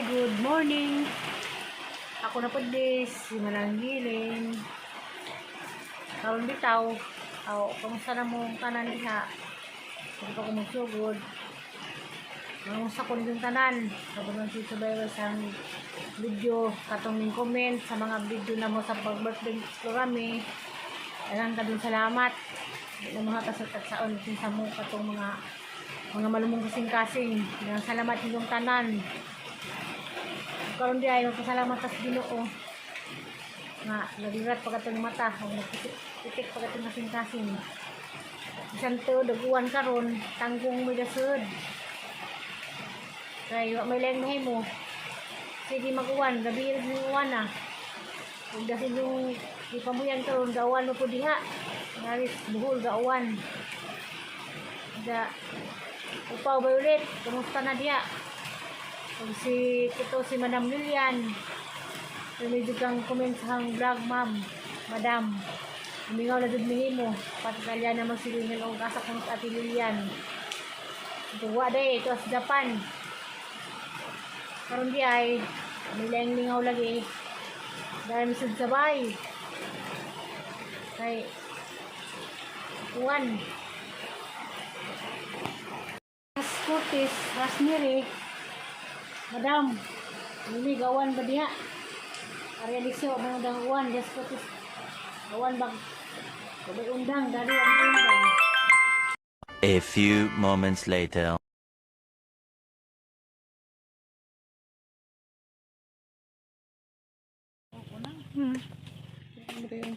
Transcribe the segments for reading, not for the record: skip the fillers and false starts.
Good morning. Ako na po this, si Manang Giling. Karon bitaw. Aw, kamusta na mong tanan diha? Hindi pa ko magsugod. Mangusa ko nitong tanan. Sabon si Subayway sa video, katong ning comment sa mga video na mo sa pag-birthday ko kami. Daghang kadung salamat. Di na mga kasag-saon sa mo katong mga malumong kasing-kasing. Daghang salamat inyong tanan. Karon di ay magpasalamat sa Ginoo. Nga naglirat pa katong mata o nagpitik pa katong kasing-kasing. Bisan tuod ug uwan karon, tanggong mo dasod. Kay wa may laing mahimo. Sige mag-uwan, gabi rin yung uwan na. Ug dasin yung ipamuyan karon gawan mo po diha. Ngaris buhol gawan. Da upaw ba ulit? Kumusta na diha? Ug si kito si Madam Lilian. Medyo kang comment sa hang vlog, ma'am. Madam. Umingaw na jud mihimo. Pati na magsilingan og asa kang sa Ate Lilian. Tuwa day ito sa Japan. Karon di ay may laing lingaw lagi. Dahil misud sabay. Kay uwan. Cortez, Rasmiri, Madam, Lili, gawan ba diha? Arya Lisyo, mga dang uwan, Des Cortez, gawan ba? Kabay undang, dari ang undang. A few moments later.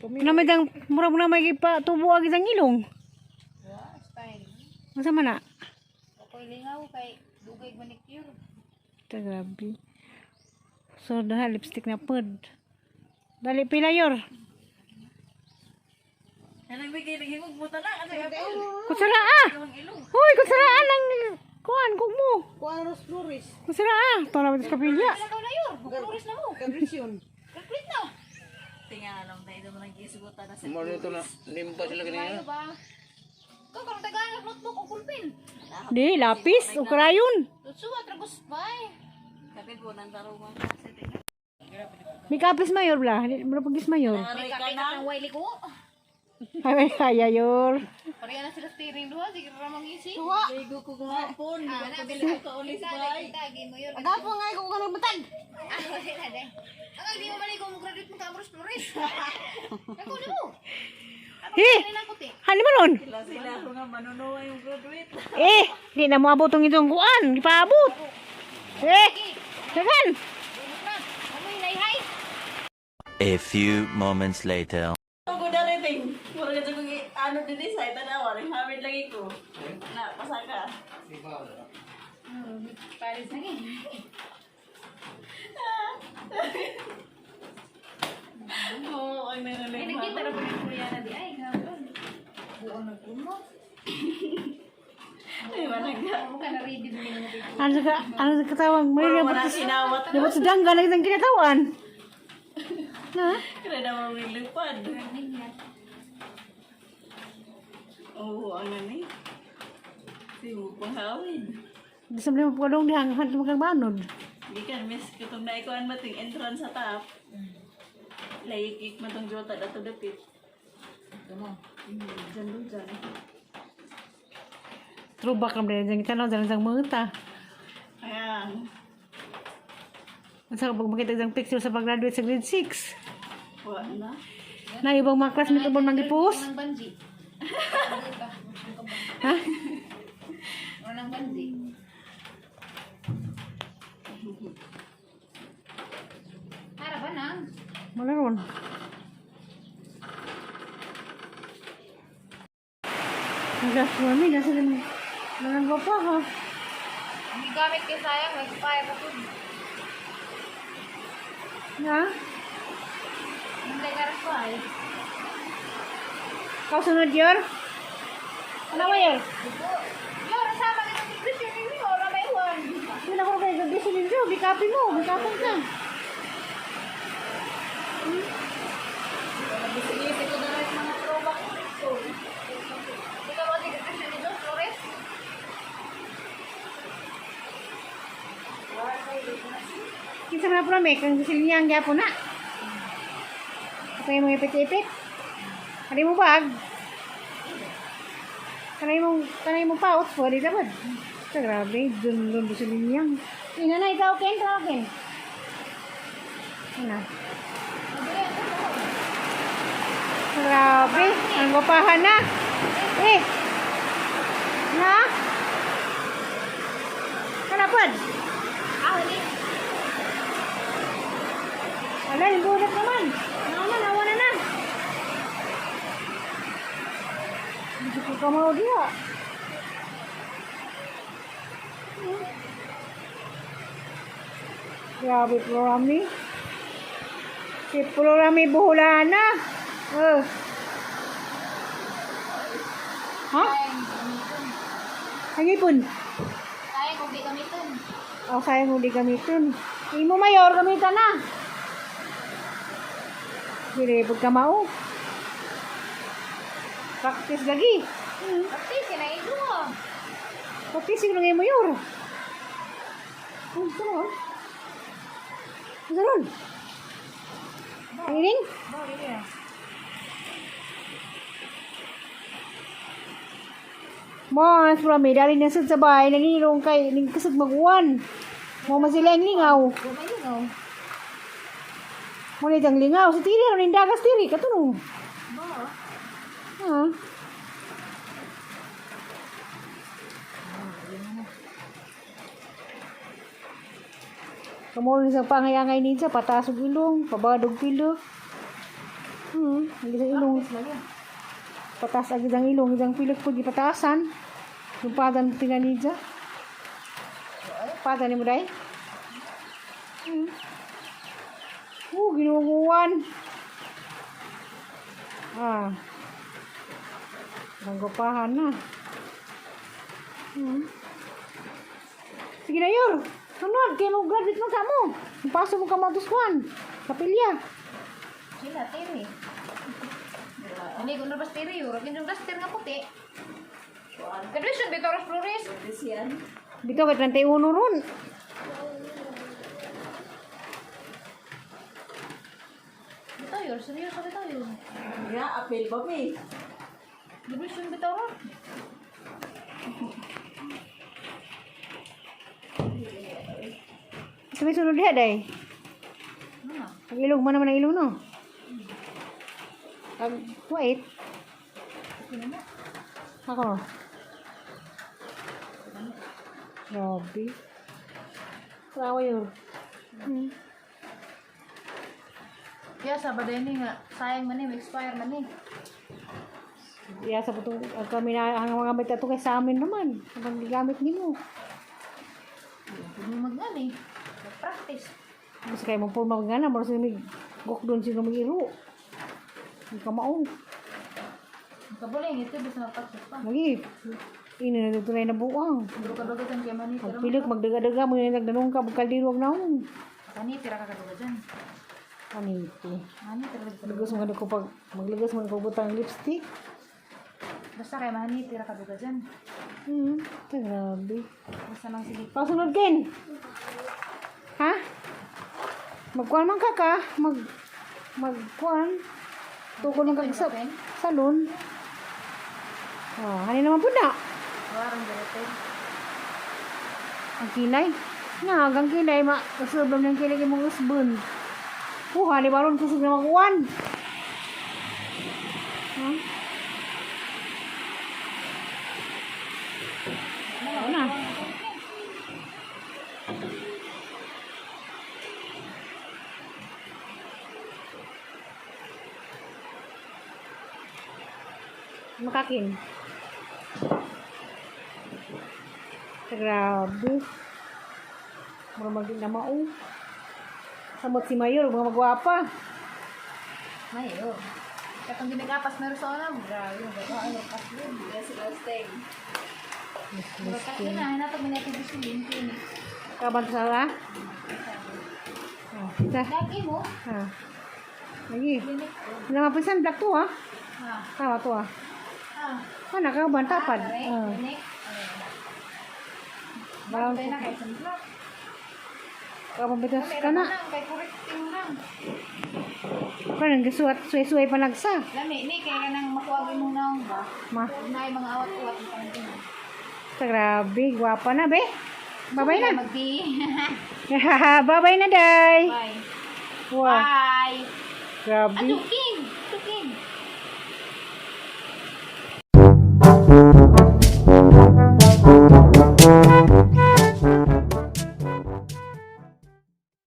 Ano may dang, mura mo na may ipa, tubo agi sang ilong. Style. Masa man na? Ako'y lingaw kay dugay manicure. Ito, grabe. So, daha, lipstick na pod. Dali, pila yor. Kutsara ah! Hoy, kutsara ah! Nang, kuan, kung mo. Kuan Ros Flores. Kutsara ah! Ito na sa kapilya. Ikaw na yun. Flores na mo. Graduation. Graduate na. Mo nito na limpa sila kanina. Ano ba? Ikaw karon tagaan ng notebook o pulpen. Di, lapis, o krayon. Tutsuwa tragos bay. May kapis mayor bla. Di, mura pagis mayor. May kape ka ng wily ko. Ay, ay, kaya yor. Pareha na sila steering duha sige ra mong isi. Duha. Ligo ko gapon. Ah, na bila ko ulit bay. Agapon nga ko kanang matag. Ah, wala na. Ang di mo maligo mo graduate mo ka Ros Flores. Ako na mo. Eh, hani man nun? Eh, di na mo abot ang itong kuan. Di pa abot. Eh, dagan. Na. Amoy nayhay. A few moments later. Ako darating. Mura ka kung ano din sa tanawa, ring hamid lagi ko. Na pasaka. Paris na ni. Oo, ay Ay, nanalig. nagkita ra po ni Kuya na di ay gapon. Buong nagpuno. Ay, managda. Mukha na ready din mo dito. Ano sa ano sa katawang? May Wala nabot sa sinawat. nabot sa dangga lagi ng kinatawan. Ha? Kaya na mamilipad. Oo, ang ano eh. Sibo pang hawid. Di sa mga pagkalong di hanggang hanto magkabanod. Gikan, miss, katong naikuan mo ting entrance sa top. Layikik mo tong jota dato dapit. Diyan doon dyan. Throwback lang din dyan tanaw dyan sang mga. Ayan. Sa pag makita dyan picture sa pag-graduate sa grade 6. Wala na. Na ibang mga classmate ubang nagipos. Walang banji. Ha? Walang banji. Para ba nang? Wala ron. Nag-aswami, nasa naman. Nalang pa ha. Ang gamit kay sayang, may kaya pa po. Na? Hindi ka rin ay. Kau sunod yor? Ano ba yor? Yo, sama kita si Christian ninyo, ora may uwan. Hindi na ko kayo gabi ninyo. Bikapin mo. Bikapin ka. Isip ko na rin mga throwback ko. Ikaw ba si Christian ninyo, Flores? Kinsa man na may kang silinyang gyapon na. Okay mo ipit-ipit. Kani mo bag. Kanay mo pouch pwede dapat. Sa grabe, dun dun sa linyang. Ina na ikaw ken, ikaw ken. Ano? Grabe, ang gwapahan na. Eh. Na? Kanapad? Ah, hali. Wala, yung bulat naman. Nawa na, nawa na na. Hindi ko kamaw diha. Grabe, Florami. Si Florami Buhulana. Oh. Ha? Ang ipon. Kaya kung di gamitin. O, kaya mo di gamitin. Imo mayor, gamitan na. Dire, pagkamao. Practice lagi. Pati, sinaido mo. Practice yung ngay mayor. Ang gusto mo? Ang ron? Ang ining? Mo, as from me, dali na sa bahay, nangirong kay, ning kasag maguwan. Mo man sila ang lingaw. Gumalingaw. Mo ni ang lingaw. Sa tiri, ano yung dagas tiri, katunong. Ba? Ah. Kamulong sa pangayangay ninsa, pataas og ilong, pabadog pilo. Ang isang ilong. Pataas agad ang ilong, isang pilok po gipataasan. Yung padan pinanidya. Padan ni mo day? Oh, ginuguan. Ah. Nanggupahan na. Sige na, Yor. Sunod, kaya mo graduate mo ka mo. Paso mo ka matuskuan. Kapilya. Sila, tiri. Hindi ko na bas tiri. Urag yung duster nga puti. Graduation, Vitoros Flores. This yan. Dito kay 31 ron. Bitaw yun, seryoso bitaw yun. Nga, apel ba mi? Graduation bitaw ron. Sa may sunod diha, day. Ano? Ang ilong man naman ang ilong, no? Pag wait. Ako. Grabe. Kawawa yun. Kaya sa baday ni nga, sayang man eh, expire man eh. Iya sa puto kami na ang mga gamit ato kay sa amin naman. Ang gigamit nimo. Hindi mo mag eh. Mag-practice. Mas kay mo purma nga na mo sa mig gok doon sino mag iro. Ang kamao. Ang kabuling, ito basta mag-practice pa. Lagi. Ini na dito na buang. Pero kaduga dyan kay mani, Ang tira pilok magdaga-daga mo yung nagdanong ka kaldero og naong. Kani, tira ka kaduga dyan. Kanito. Mani, tira ka kaduga. Lagas mo ko pag maglagas mo ko butang lipstick. Basta kay mani, tira kaduga dyan. Grabe. Basta nang sige. Pasunod kin. Ha? Magkuan man ka ka, magkuan. Tukol man ka sa salon. Oh, hani naman pud na. Warang direte. Ang kilay. Na, ang kilay ma usab ng kilay kay mong usbon. Kuha ni baron kusog na makuan. Ha? Ano na? Makakin. Grabe. Mura mag na mao. Samot si Mayor, mga magwapa. Mayo. Katong ginagapas meron sa una, grabe. Ano, pas yun. Yes, roasting. Mura na, hinatag mo natin gusto yun. Clinic. Kaban sa la? Oh, kita. Lagi mo. Ha. Lagi. Clinic. Wala nga pisan black to ha. Ha. Tama to ha. Ha. Ana ka ban tapad. Pare, Ah. clinic. Brown. Tayo na kay sunblock. Kapabitas Kami ka na. na. Kay correcting lang. Kanang gisuwat suway-suway pa nagsa. Lami ni kay kanang makuha imong naong ba. Ma, Ug naay mga awat-awat sa kanang. grabe, gwapa na be. Babay na. Magdi. Babay na, day. Bye. Wow, Bye. grabe. Atuking. Atuking.